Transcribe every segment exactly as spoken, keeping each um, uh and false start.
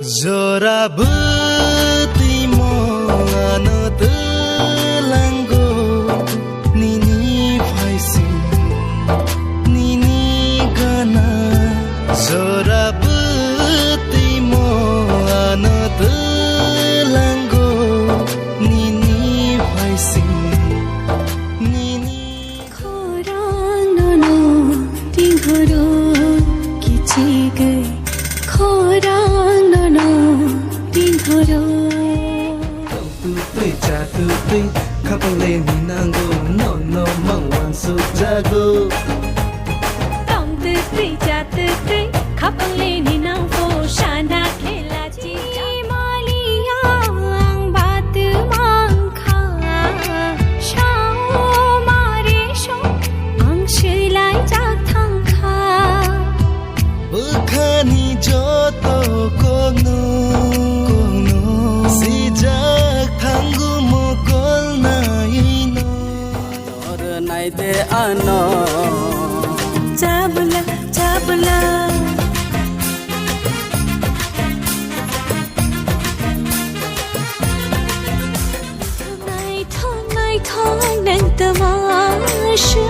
Jora bwtwi mo ano twlango nini phaising nini gana. Jora bwtwi mo ano twlango nini phaising nini. Khorang nono tinghoro kichigwi, khorang nono tinghoro. Tong tu twi cha tu twi, khapang le ni nango, nono mang wansuk jago. Tong tu twi cha tu twi, khapang le ni nangpho sana khela. Chini maliya ang batu mangkha, sao mare so ang swlai jak thangkha. Bwkhani joto kokno, kokno sijak thangu mokol naino. Or naide ano. Chabla, chabla. Naithok, naithok nang tama sha,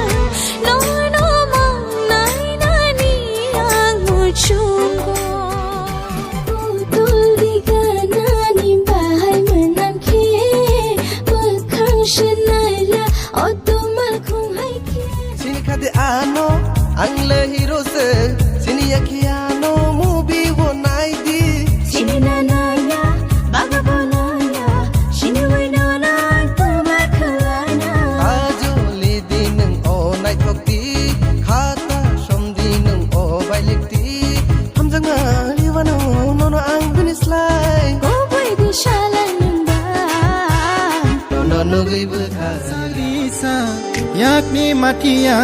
nono mang nai nani ang muchungo. Putul diga nani bahai manam khe, bwkhang sha naila, o tumal khung hai khe. Sini khadi ano, ang le hero se, sini yakhi ano, movie wo nai di. Sini na naya, baga bo naya, sini wai no nai, tuma khalana. Ajoli di nung o naithok di, khata som di nung o bailik di. Hamjak na liwano, nono ang bini slai. Ko bai di shala nung ba. Nono nugui bwkha. Sarisa, yakni matia,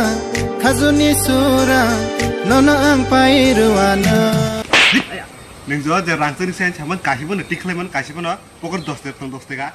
khajuni sura, nono ang pairuano. Nung jo je rangchari sen saman kahibo no tikhlai man kahibo no pokor dos taka thang dos taka.